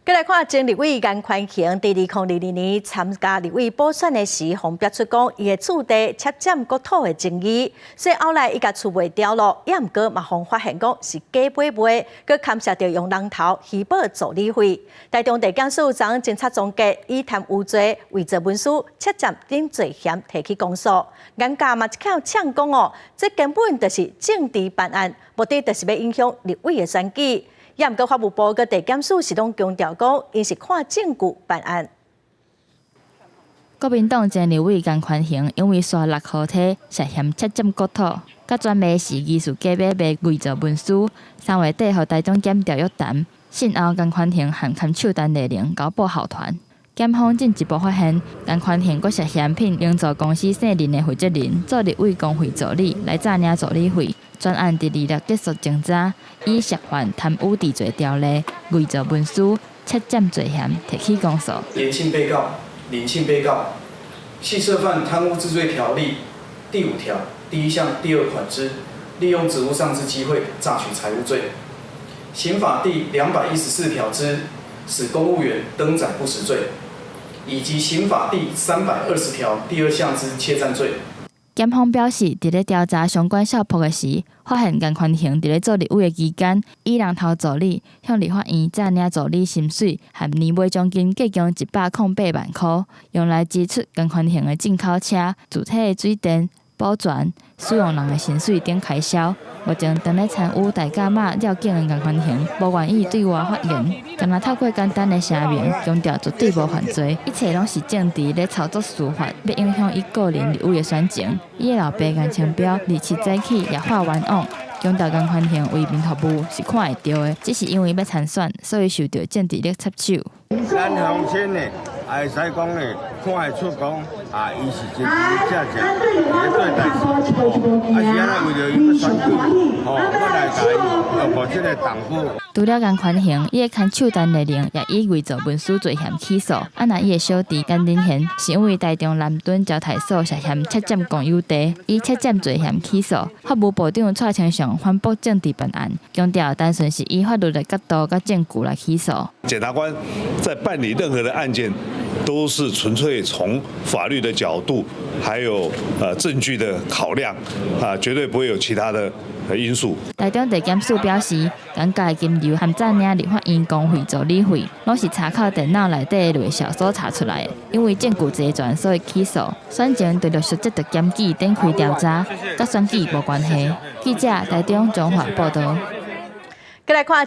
閣來看前立委顏寬恆，佇2022年參加立委補選的時，予爆出講伊的厝地竊佔國土的爭議，所以後來伊共厝賣掉囉，也毋過嘛予發現講是假買賣，閣牽涉著用人頭虛報助理費。台中地檢署昨偵查終結，以貪污罪、偽造文書、竊佔等罪嫌提起公訴。顏家嘛一口嗆講哦，這根本就是政治辦案，目的就是欲影響立委的選舉。也毋過法務部佮地檢署是攏強調講，𪜶是看證據辦案。國民黨前立委顏寬恆因為沙六號梯涉嫌竊佔國土，佮轉賣時疑似假買賣偽造文書，3月底予台中檢調約談。訊後顏寬恆和看守陳麗玲交報效團。檢方進一步發現，顏寬恆閣涉嫌聘營造公司姓林的負責人做立委公費助理來詐領助理費。專案佇二六結束偵查，以涉犯貪污治罪條例、偽造文書、竊佔罪嫌提起公訴。嚴姓被告、林姓被告，係涉犯貪污治罪條例第5條第1項第2款之利用職務上之機會詐取財物罪，刑法第214條之使公務員登載不實罪，以及刑法第320條第2項之竊佔罪。檢方表示，佇咧調查相關小簿的時，發現顏寬恆佇咧做立委的期間，以人頭助理向立法院詐領助理薪水和年尾獎金，計共108萬箍，用來支出顏寬恆的進口車、自體的水電、保全、使用人的薪水等開銷。目前當咧參與大甲媽繞境的顏寬恆，無願意對外發言，干焦透過簡單的聲明，強調絕對無犯罪，一切攏是政治咧操作司法，欲影響伊個人立委的選情。伊的老爸顏清標，27早起也發冤枉，強調顏寬恆為民服務是看會著的，只是因為欲參選，所以受著政治力插手。咱鄉親呢，會使講呢，看會出講啊，伊是真真正正佇咧做代誌，啊是按呢為著伊欲選舉，吼，欲來共伊用予這个黨府。除了顏寬恆，伊的牽手陳麗玲也以偽造文書罪嫌起訴。啊，若伊的小弟顏仁賢是因為台中南屯招待所涉嫌竊佔公有地，以竊佔罪嫌起訴。法務部長蔡清祥反駁政治辦案，強調單純是以法律的角度佮證據來起訴。檢察官在辦理任何的案件，都是純粹從法律的角度，還有證據的考量，啊，絕對不會有其他的因素。台中地檢署表示，顏家的金流和詐領立法院公費助理費，攏是查靠電腦內底的錄像所查出來的。因為證據齊全，所以起訴。選前就陸續接到檢舉展開調查，佮選舉無關係。記者台中彰化報導。閣來看。